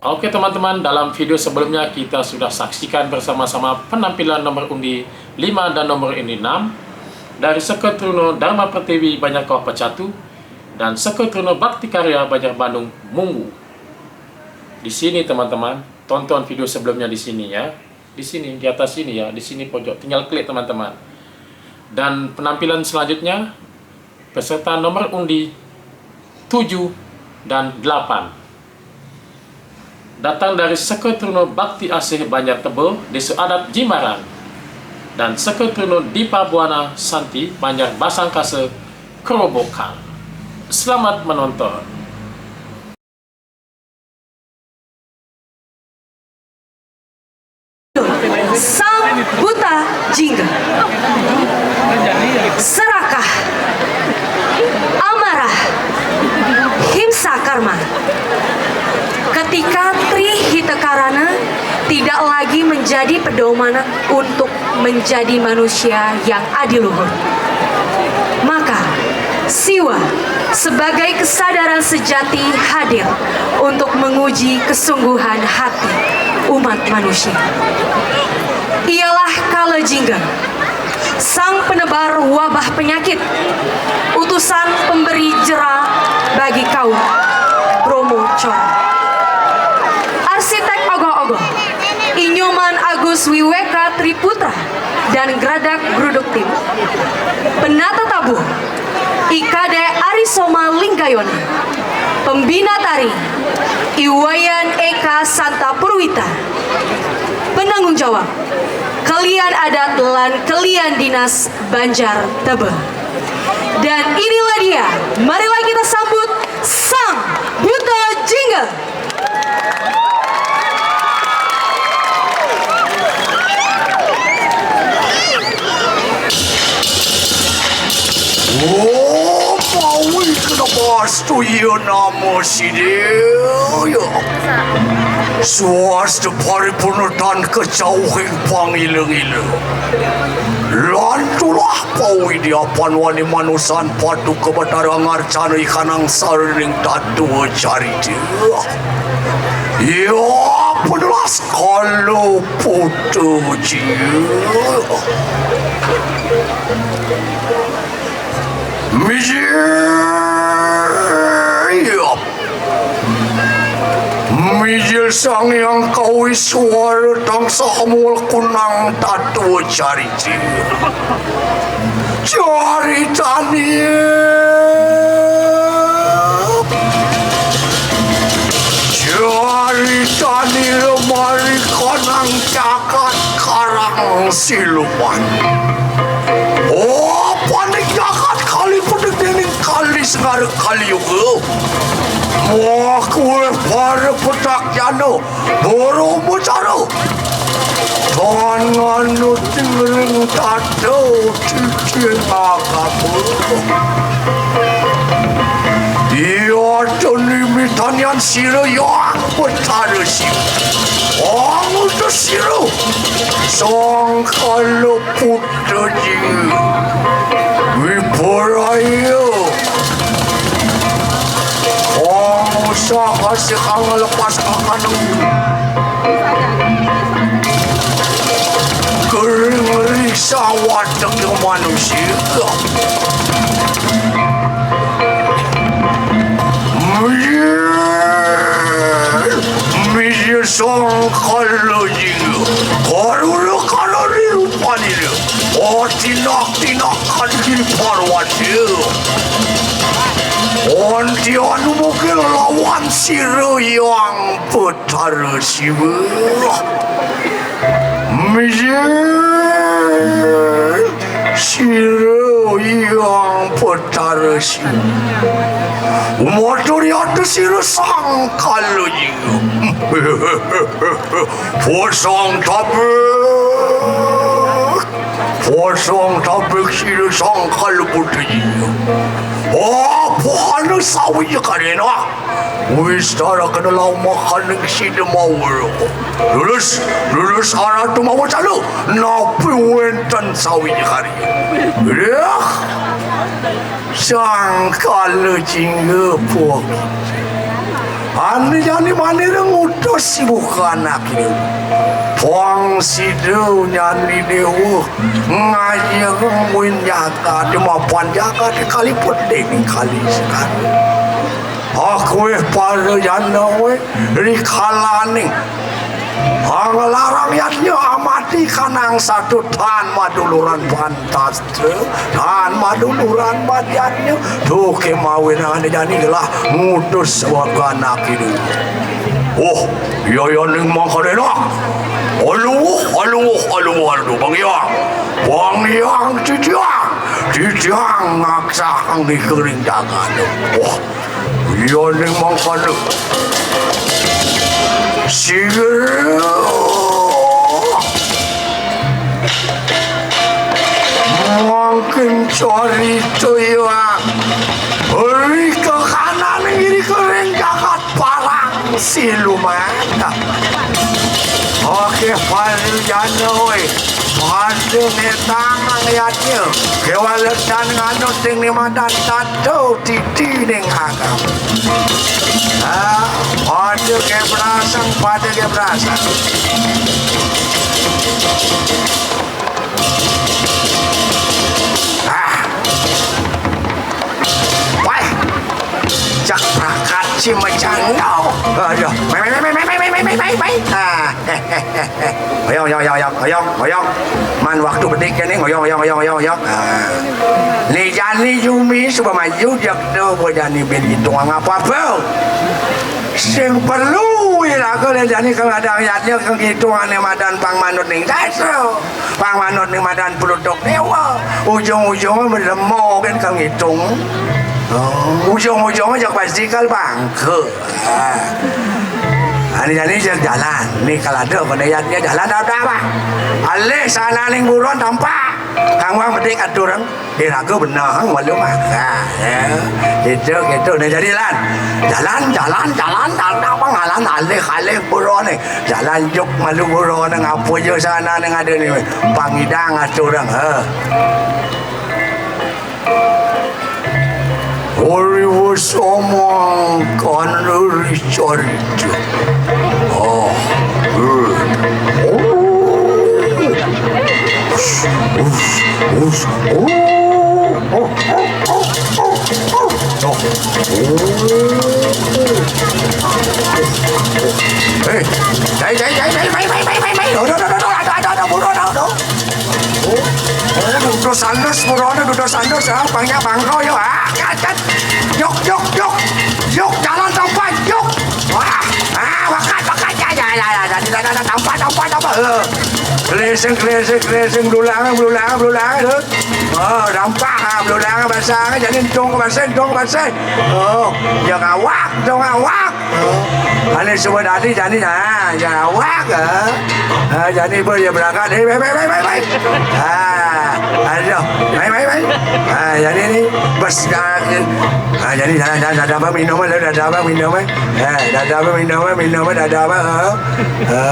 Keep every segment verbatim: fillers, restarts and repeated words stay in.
Oke teman-teman, dalam video sebelumnya kita sudah saksikan bersama-sama penampilan nomor undi lima dan nomor undi enam dari Seke Truno Dharma Pertiwi Banjar Kawah Pecatu dan Seke Truno Bakti Karya Banjar Bandung Munggu. Di sini teman-teman, tonton video sebelumnya di sini ya. Di sini, di atas sini ya, di sini pojok. Tinggal klik teman-teman. Dan penampilan selanjutnya, peserta nomor undi tujuh dan delapan. Datang dari Seke Truno Bakti Asih Banjar Tebel, Desa Adat Jimbaran, dan Seke Truno Dipa Buana Santi Banjar Basangkase Kerobokan. Selamat menonton. Sang Buta Jingga. Serakah, amarah, himsa karma. Ketika Tri Hita Karana tidak lagi menjadi pedoman untuk menjadi manusia yang adiluhur, maka Siwa sebagai kesadaran sejati hadir untuk menguji kesungguhan hati umat manusia. Ialah Kala Jingga, sang penebar wabah penyakit, utusan pemberi jera bagi kaum Bromo Coro. Arsitek ogoh-ogoh, I Nyoman Agus Wiweka Triputra dan Geradak Gruduk Tim. Penata tabuh, I Kade Arisoma Linggayona. Pembina tari, I Wayan Eka Santa Purwita. Penanggung jawab, kelian adat lan kelian dinas Banjar Tebel. Dan inilah dia, marilah kita sambut Sang Buta Jingga. Oh, pawi kena bastu iya nama sini ya. Swasta paripurna tan kejauhing pangila-ngila. Lantulah pawi diapan wani manusan patuka Batara ngarcana ikanang sarining tatua carita. Ya, penelas kala putu jiwa. Mijil, mijil Sang Hyang Kawiswara tansah mul kunang tatua carita. Caritane, caritane lemari kanang jagat karang siluman. Oh, panik jagat kali pedek dening kali segara kali yuga. Moh kuwe para petak jana. Boro bicara. Tan nganu tiring tata titi ngagapa. Iya teni mitanian sira yang betara sira. Anguta sira. Sangkala putra jingga. Wiparaya. Wong usah kasih kang lepas akan kering risa watek manusia. Mijil, mijil sangkala jingga. Karuna karari rupanira. Oh, tinak-tinak kan giri parwati. Onti anu mungkin lawan sira yang Betara Siwa. Mijil sira yang Betara Siwa. Umaturi atu sira sangkala jingga. Posong tabek. Posong tabek sira sangkala putra jingga. Oh, pohana sawi karena. Wis tara kena lau makaning sida mawur. Lurus, lurus arah tu mawur salu. Napi wenten sawi kari. Ya. Sang kala jingga pun. Ane jani manira ngutus si buka anak ieu. Pang sida nyani dewa ngajeng buin jagat, mapan jagat kaliput dening kali sekali. Akueh para jana weh, rikalaning anglarang yadnya amati kanang satu tan maduluran pantas. Tan maduluran badiannya, tuh kemawinane jani gelah ngutus wagan akidung. Oh, iya, iya, ning mangkadena. Aluh, aluh, aluh, aluh, Bang Hyang. Bang Hyang titiang, titiang ngaksah ngikering dagane. Wah, iya ning mangkana. Sira mangkin carita iwak. Ri kekanan iri kering jagat parang siluman. Oke, Parjana, oi. Pada netang ayatnya. Kewaletan nganut sing nimadan satu titi ning agam. Ah, pada keberasang, pada keberasang. Ah. Wah. Cak prakat si macandau. Aduh. Mai, mai, mai, mai. Ah. Oyong, oyong, oyong, oyong, oyong. Man waktu bedik ya nih, oyong, oyong, oyong, oyong, oyong. Ah. Ni jani Yumi suba maju jak tu, buat jani bin hitung apa apa. Sing perlu iraga le jani kang ada ayatnya kang hitung ane madan pang manut ning dasar. Pang manut ning madan plutuk dewa. Ujung-ujungnya melemo kan kang hitung. Oh, ujung-ujungnya jak pasti kal bangke. Ah. Ani jani jak jalan. Ni kal ada kena ayatnya jalan ada apa? Alih sana ning buron tampak. Kang wang bedik aturang. Iraga benehang malu makan, ya. Gitu, gitu. Nah, jadi lan. Jalan, jalan, jalan, jalan, apa ngalan, alih, alih, buron nih. Jalan juk malu buron nih, ngapa je sana nih ada nih. Pangidang aturang, ha. Hari wis omong kan lurus carita. Oh. Eh. Oh. Us, us, us. Oh. Oh. Oh. Oh. Oh. Oh. Eh, jai, jai, jai, jai, jai, jai, jai, jai. Aduh, aduh, aduh, aduh, aduh, aduh, aduh, aduh, aduh. Oh, oh, dudos alus, buroné dudos alus, ah, bangnya bangko, yo, ah, kat, kat. Yuk, yuk, yuk. Yuk, jalan tampan, yuk. Wah, ah, wakat, wakat, ya, ya, ya, ya, ya, ya, ya, tampan, tampan, tampan. Eh. Keleseng, keleseng, keleseng, belulang, belulang, belulang, eh. Oh, tampak, ah, belulang, basah, jadi entung ke basah, entung ke basah. Oh, ya ngawak, entung ngawak. Ane suba dadi jani, ha, jawak, ha. Ha, jani ber ya berangkat. Eh, baik, baik, baik, baik, baik. Ha, aduh, baik, baik, baik. Ha, jani ni bas, ha, jani dah, dah, dah, dah, apa minum, dah, dah, dah, apa minum, eh. Ha, dah, dah, apa minum, minum, dah, dah, apa, ha. Ha.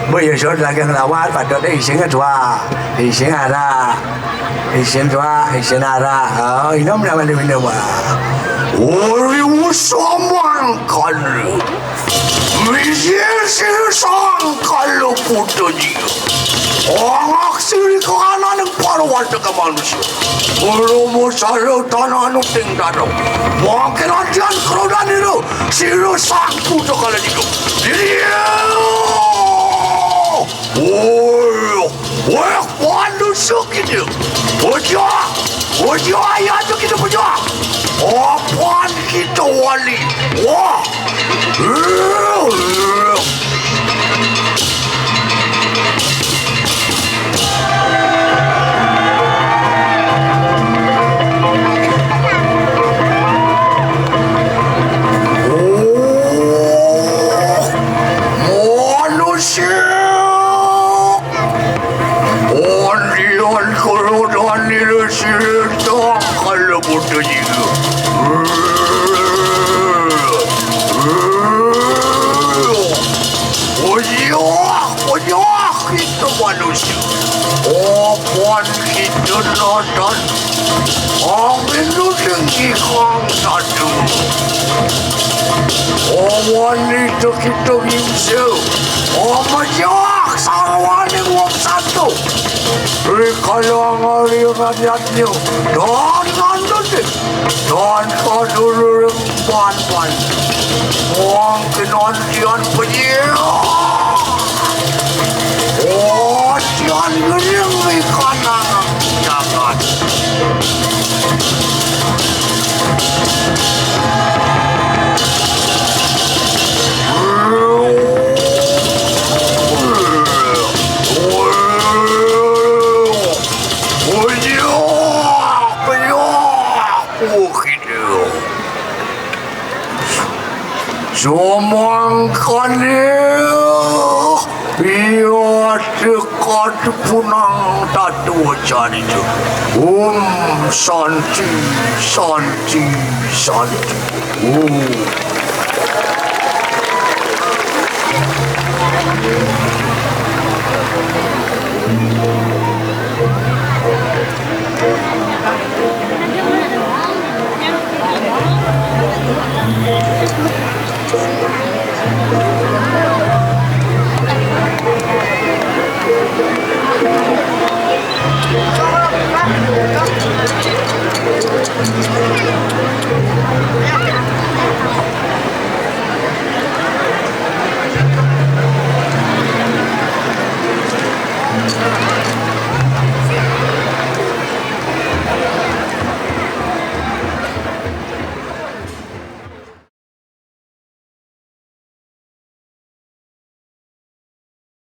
Ber ya sot lagi ngelawat, patut dah ising tua, ising arak. Isin tua, isin ara. Oh, inum dah malu inum. Ori usomang kalu. Mijil sir sang kalu puta jiga. Angak siri kahanan yang parwata ke manusia. Belum usara tanah nu ting dadau. Makin adian kerodan itu. Sir sang puta kalu jiga. Diri. Woi, woi, apaan lu suk gitu? Bocah, bocah, ayah tu kita bocah. Apaan kita wali? Wah. Oh, manusia. Ondian korodan nila sirita kalebut jiga. Ojah, ojah kita manusia. Apan kita natan Ang minuting ikang satu. Awan ni tekitong imsu. Amajak sarwani wong satu. Rikala ngaliran yatnya. Dan ngandutin. Dan kaduluring panpan. Wong kinantian penyia. Oh, sian gening ikan anak jagat. Sumangkaning iya dekat punang tatu carita. Om Santi, Santi, Santi. Om.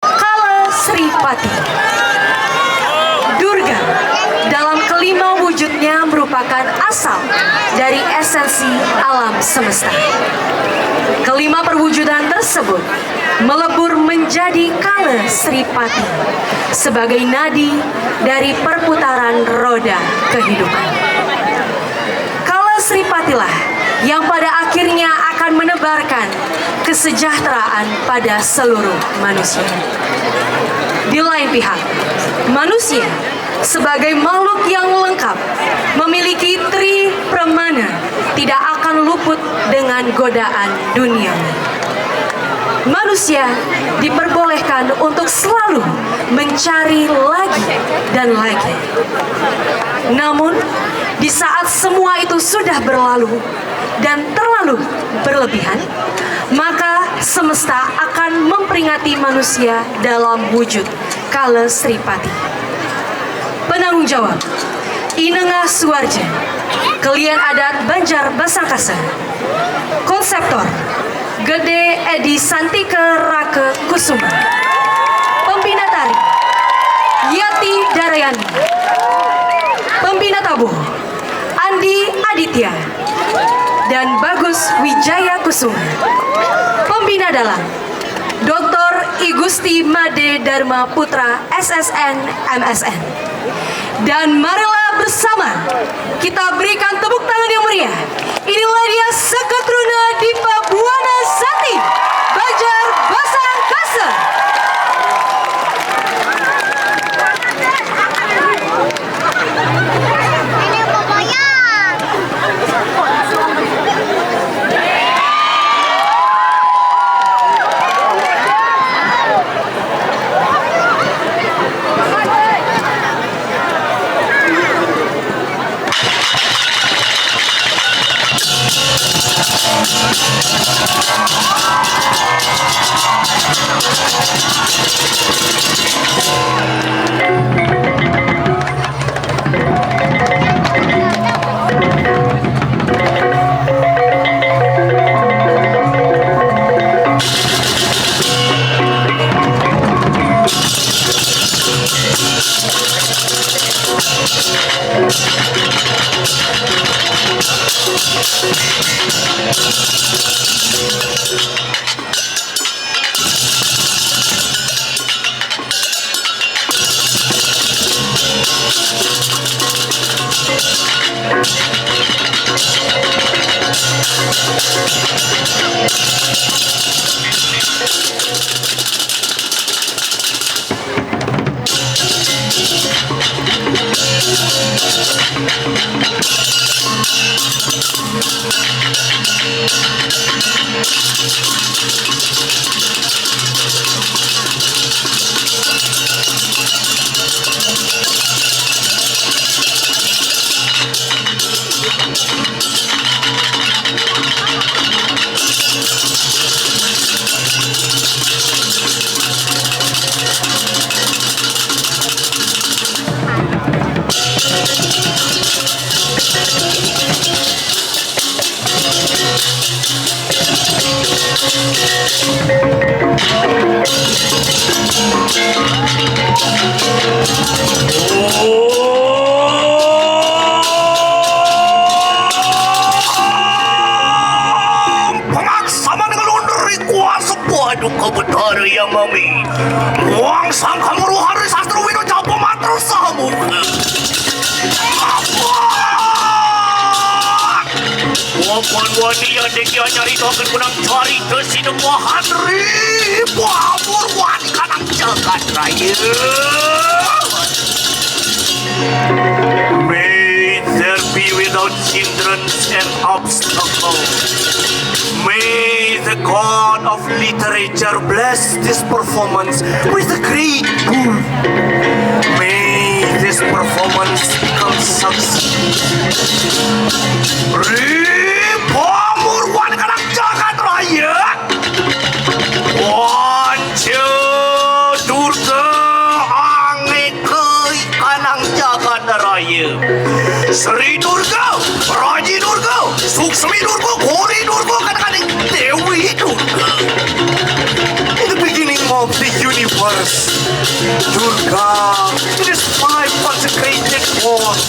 Kala Sripati. Durga dalam kelima wujudnya merupakan asal dari esensi alam semesta. Kelima perwujudan tersebut melebur menjadi Kala Sripati sebagai nadi dari perputaran roda kehidupan. Kala Sripatilah yang pada akhirnya akan menebarkan kesejahteraan pada seluruh manusia. Di lain pihak, manusia sebagai makhluk yang lengkap memiliki tri pramana tidak akan luput dengan godaan dunia. Manusia diperbolehkan untuk selalu mencari lagi dan lagi. Namun, di saat semua itu sudah berlalu dan terlalu berlebihan, maka semesta akan memperingati manusia dalam wujud Kala Sripati. Penanggung jawab, I Nengah Suwarja, Kelian Adat Banjar Basangkasa. Konseptor, Gede Edi Santika Raka Kusuma. Pembina tari, Yati Darayani. Pembina tabuh, Andi Aditya dan Bagus Wijaya Kusuma. Pembina dalang, Doktor I Gusti Made Dharma Putra, S S N, M S N. Dan marilah bersama kita berikan tepuk tangan yang meriah. Inilah dia Seketruna Dipa Buana Sati, Banjar Basangkasa. Pangaksaman ngalundri kuasa paduka Betara Hyang Mami. Muang sang kamuru hari sastra wino japa mantra saha muka. Apa? Wapan wani adikya nyaritakan kunang carita sinepahan ri pamurwani kanang jagat raya. May there be without hindrance and obstacle. May the God of literature bless this performance with a great boon. May this performance become success. Ri pamurwan kanang jagat raya. Panca Durga angekei kanang jagat raya. Sri Durga, Raji Durga, Suksmi Durga, Gauri Durga, kadang-kadang Dewi Durga. In the beginning of the universe, Durga, it is five consecrated forms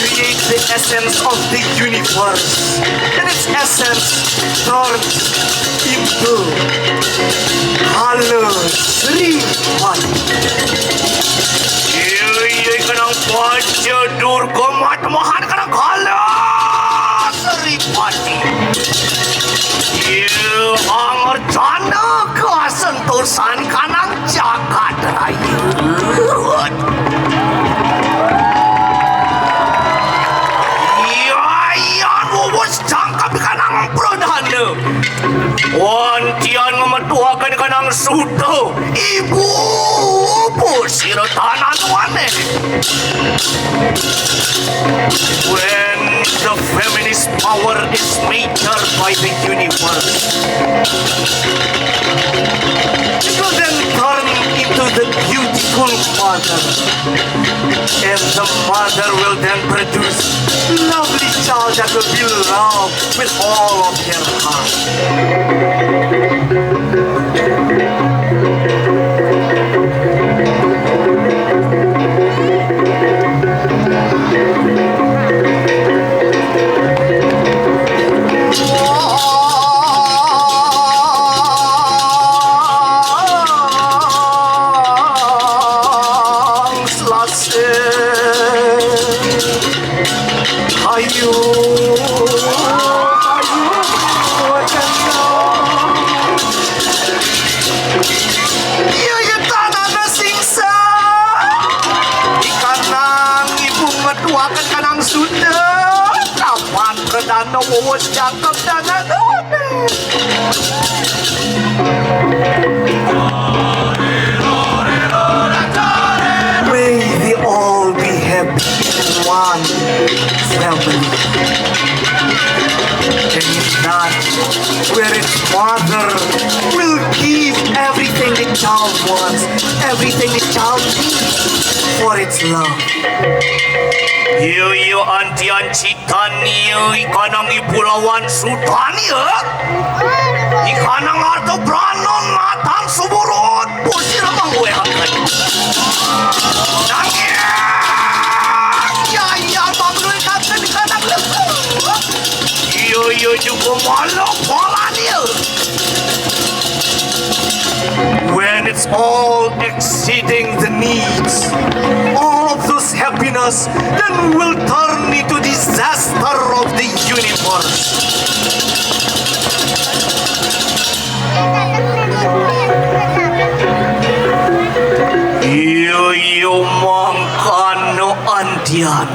create the essence of the universe. And its essence turns into Kala Sri Pati. Iya, iya, kanang Panca Durga matmahan kanang Kala Sri Pati. Iya, angerjana kasentosan kanang jagat raya. Iya, iya, wus jangkep kanang pradana. Antian ngametuaken kanang suta. Ibu, ibu sira tanan waneh. When the feminist power is measured by the universe, it will then turn into the beautiful mother. And the mother will then produce lovely child that will be loved with all of their heart. Selasa. Ayu, ayu, wacana. Iya, iya, tanana singsa. Ikanang ibu metuaken kanang suda. Kapan pradana wus jangkep dana. May we all be happy in one family. And that where its mother will give everything the child wants, everything the child needs for its love. Yu, yu, antian Tania, ikanang ibu lawan Sutania. Ikanang arta branon matan sumurut, pusir mangwehaken. Nanging, ya, ya, mangwehaken ikanang lebu. Iya, iya, juga malu polanya. When it's all exceeding the needs, all of those happiness then will turn into disaster of the universe. Iya, iya, mangkana antian.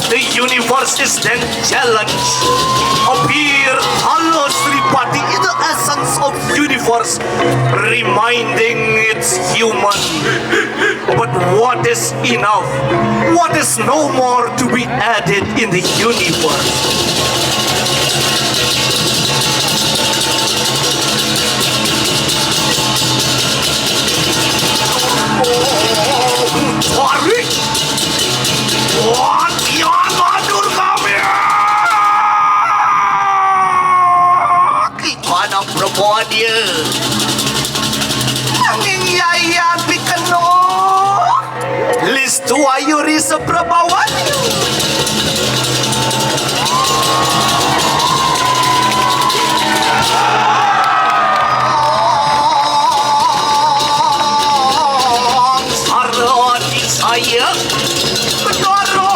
The universe is then challenged. Appear, Halo Sripati, in the essence of universe, reminding its human. But what is enough? What is no more to be added in the universe? Tarik. Kuat yang matur kami. Ki panang perempuan dia. Nanging yayan pikeno. Listu ayu ri seprabawan. Sarati saya. Bedoro.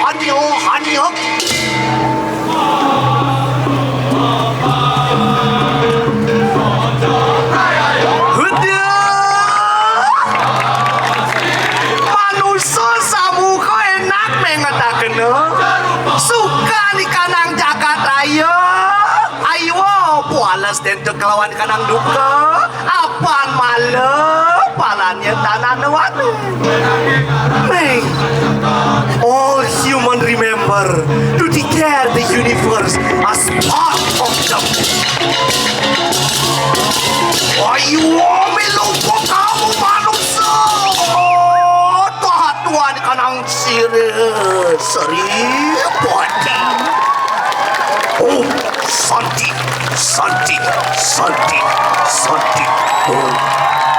Hanyo, hanyo. Hudah. Manusa samuka enak mengetakena. Suka ni kanang jagat raya. Aywa, pualas tentu kelawan kanang duka. Apan malam, palannya tanah nuan. May all human remember to declare the universe as part of the. Ayo, milupa kamu manusia. Tuhan, Tuhan, kanang sirih, seri, pati. Oh, Santi, Santi, Santi, Santi. Oh.